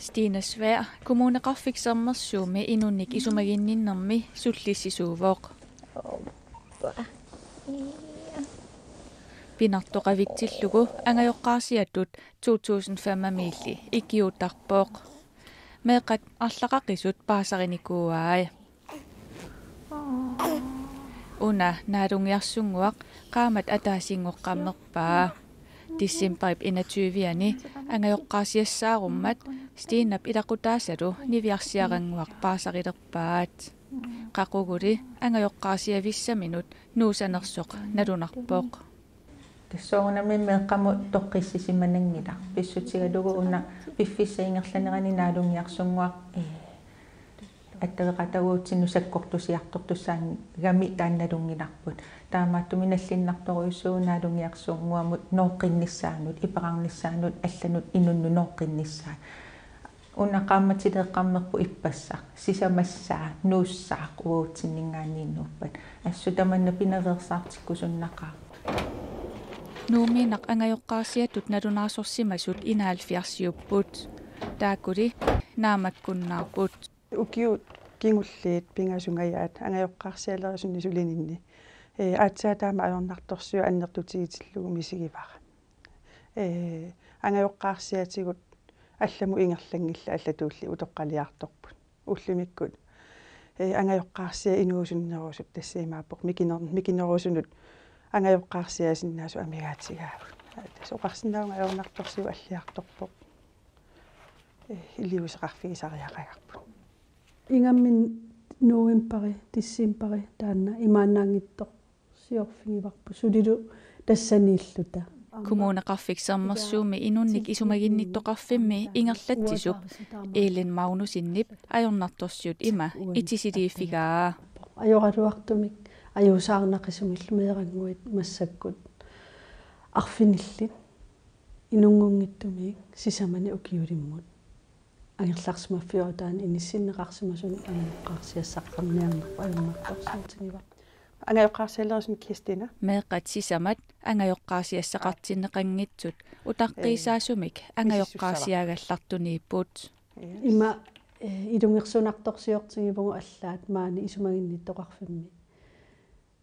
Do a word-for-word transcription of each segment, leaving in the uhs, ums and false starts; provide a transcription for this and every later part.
Stine Sværd Kommuneqarfik Sermersuumi inunnik isumaginninnermi sullissisuuvoq. Pinartoqavitsillugu angajoqqaarsiatut to tusind fem-miilli ikiuuttarpoq. Meeqqat arlaqaqisut paasarinikuuai. Una Naalungiarsunnguaq qaammat ataasinngoqqammerpaa. Decembarip enogtyve-ani angajoqqaarsiassaarummat Stinep ilaqutaasalu niviarsiarannguaq paasarilerpaat. Qaquguli angajoqqaarsiavissaminut nuusanersoq nalunarpoq. Tassuunami meeqqamut toqqissisimananngilaq. Pissutigalugu una piffissap ingerlanerani Naalungiarsunnguaq, ee, attaveqaatagut uatsinnut sakkortusiartortussaagami taanna nalunngilarput. Taamaattumik nallinnartorujussuuvoq Naalungiarsunnguamut nooqqinnissaanut, iperarnissaanut, allanut inunnut nooqqinnissaat. Una qaammatileeqqammerput ippassaq, sisamassaa, nuussaaq uatsinninngaanniit nuuppat. Assut tamanna pinaveersaartikkusunnaqaaq. Nuummiinnaq angajoqqaarsiatut nalunaarsorsimasut enoghalvfjerdsiupput. Taakkuli naammakkunnaarput. Ukiut kingulliit pingasungajaat angajoqqaarsialerisunni sulininni, ee, aatsaat taama ajornartorsiut annertutigitillugu misigivara. Ee, angajoqqaarsiatigut allamut ingerlanngillat, allatuulli utoqqaliartorput. Ullumikkut, ee, angajoqqaarsiat inuusunnerusut, tassa imaappoq mikiner-, mikinerusunut angajoqqaarsiasinnaasut amigaatigaavut. Tassa oqarsinnaavunga ajornartorsiut alliartorpoq. Ee, iliuuseqarfigisariaqagarput. Ingammik novembari, decembari taanna imaannaanngitsorsiorfigivarput sulilu tassaniilluta. Kommuneqarfik Sermersuumi inunnik isumaginnittoqarfimmi ingerlatsisup Ellen Magnussenip ajornartorsiut ima itisiliiffigaa. Ajoraluartumik ajuusaarnaqisumillu meerannguit massakkut arfinillit inunngunngitsumik sisamanik ukiulimmut angerlarsimaffiup taanna inissinneqarsimasunik angajoqqaarsiassaqqammiarnerput ajornartorsiutigivarput. Angajoqqaarsialerisunut Kristina. Meeqqat sisamat angajoqqaarsiassaqartinneqanngitsut utaqqiisaasumik angajoqqaarsiagallartuniipput. Ima, ee, ilungersunartorsiortigivugut allaat maani isumaginnittoqarfimmi.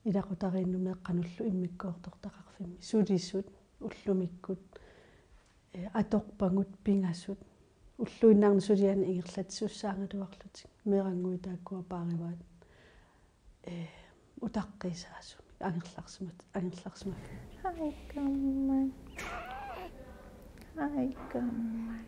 Ilaqutariinnut meeqqanullu immikkoortortaqarfimmi. Sulisut ullumikkut, ee, atorpagut pingasut. Ulluinnarni sulianik ingerlatsisussaagaluarlutik. Meerannguit taakkua paarivaat, ee, utaqqiisaasumik angerlarsimat-, angerlarsimaffimmi. Hej, gammal. Hej, gammal.